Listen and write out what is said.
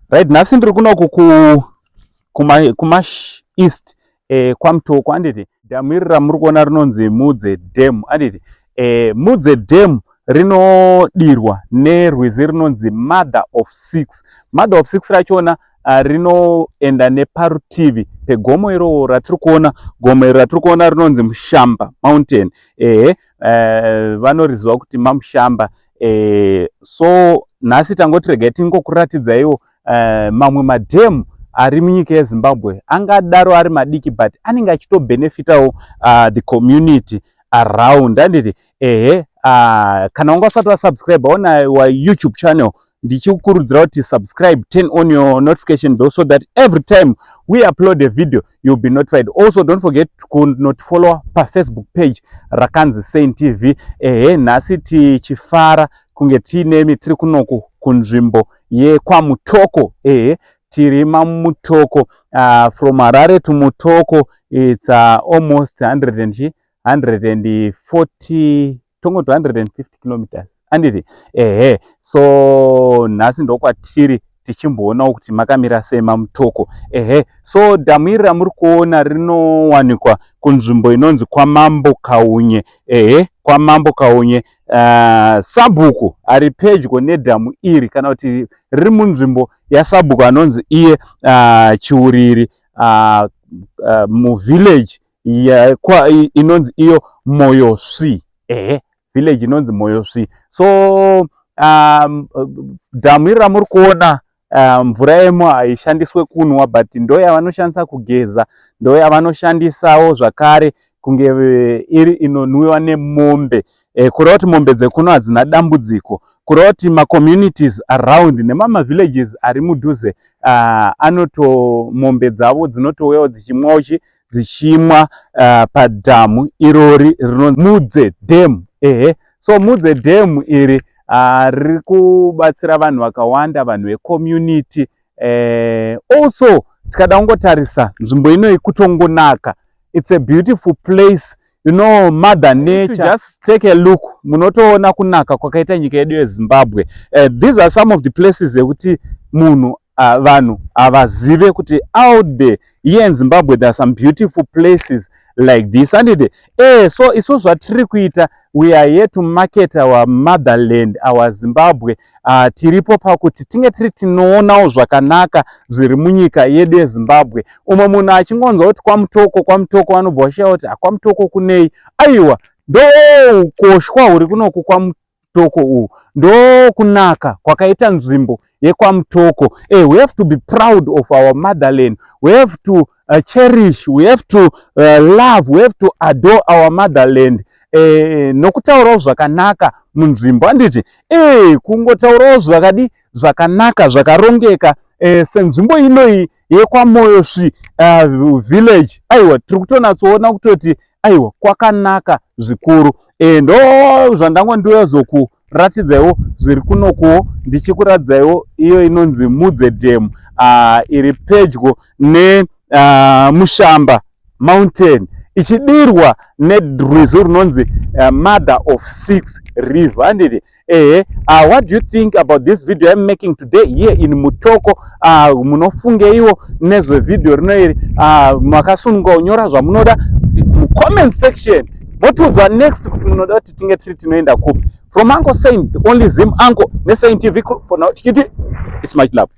Right, nhasi ndiri kunoku kuMash East, kwaMutoko, handiti? Dhamu iri ramuri kuona rinonzi Mudze Dam, handiti? Mudze Dam rinodirwa nerwizi rinonzi Mother of Six. Mother of Six rachona rinoenda neparutivi pegomo iroro ratiri kuona. Gomo iri ratiri kuona rinonzi Mushamba Mountain. Ehe, vanoriziva kuti maMushamba. So nhasi tangoti regai tingokuratidzaiwo mamwe madhemu ari munyika yeZimbabwe, angadaro ari madiki but anenge achitobhenefitawo the community around, handiti? Ehe, kana wanga usati wasubscribe on our YouTube channel, ndichikukurudzira kuti subscribe, turn on your notification bell so that every time we upload a video, you'll be notified. Also, don't forget kunotifollowa paFacebook page rakanzi Saint TV. Ehe, nhasi tichifara kunge tiinemi, tiri kunoku kunzvimbo yekwaMutoko. Ehe, tiri maMutoko. From Harare to Mutoko, it's almost 100 and 140, tongoti 150 kilometers, handiti? Ehe, so nhasi ndokwatiri, tichimboonawo kuti makamira sei maMutoko. Ehe, so dhamu iri ramuri kuona rinowanikwa kunzvimbo inonzi kwaMambo Kaunye. Ehe, kwaMambo Kaunye. Sabhuku ari pedyo nedhamu iri, kana kuti riri munzvimbo yasabhuku anonzi iye Chiuriri, muvillage inonzi iyo Moyosvi. Ehe, village inonzi Moyosvi. So dhamu iri ramuri kuona, mvura yemo haishandiswe kunwa, but ndo yavanoshandisa kugeza, ndo yavanoshandisawo zvakare kunge iri inonwiwa nemombe. Kureva kuti mombe dzekuno hadzina dambudziko. Kureva kuti macommunities around nemamavillages ari mudhuze anoto mombe dzavo dzinotouyawo dzichimwawo chi dzichimwa padhamu irori rinonzi Mudze Dam. Ehe, so Mudze Dam iri riri kubatsira vanhu vakawanda, vanhu vecommunity. Also, tikada kungotarisa nzvimbo inoyi, kutongonaka. It's a beautiful place. Mother Nature, just take a look, munotoona kunaka kwakaita nyika yedu yeZimbabwe. These are some of the places ekuti munhu, vanhu havazive kuti out there here in Zimbabwe there are some beautiful places like this, handiti? So isu zvatiri kuita, we are here to market our motherland, our Zimbabwe. Tiripo pakuti tinge tiri tinoonawo zvakanaka zviri munyika yedu yeZimbabwe. Umwe munhu achingonzwa kuti kwaMutoko, kwaMutoko, anobva washayiwa kuti kwaMutoko kunei. Aiwa, ndo ukoshwa huri kunoku kwaMutoko uhu, ndokunaka kwakaita nzvimbo yekwaMutoko. We have to be proud of our motherland. We have to cherish, we have to love, we have to adore our motherland, nokutaurawo zvakanaka munzvimbo, handiti? Kungotaurawo zvakadi zvakanaka, zvakarongeka, senzvimbo inoyi yekwaMoyosvi village. Aiwa, tiri kutonatsoona kutoti aiwa, kwakanaka zvikuru. Ndo zvandangondiyozokuratidzaiwo zviri kunokuwo, ndichikuratidzaiwo iyo inonzi Mudze Dam, iri pedyo neMushamba Mountain, ichidirwa nerwizi runonzi Mother of Six River, handiti? Ehe, what do you think about this video I'm making today here in Mutoko? Munofungeiwo nezvevhidhiyo rino iri? Makasununga kunyora zvamunoda mucomment section, motiudzwa next kuti munoda kuti tinge tiri tinoenda kupi. From Uncle Saint, the only Zim uncle, neSaint TV crew, for now tichiti it's much love.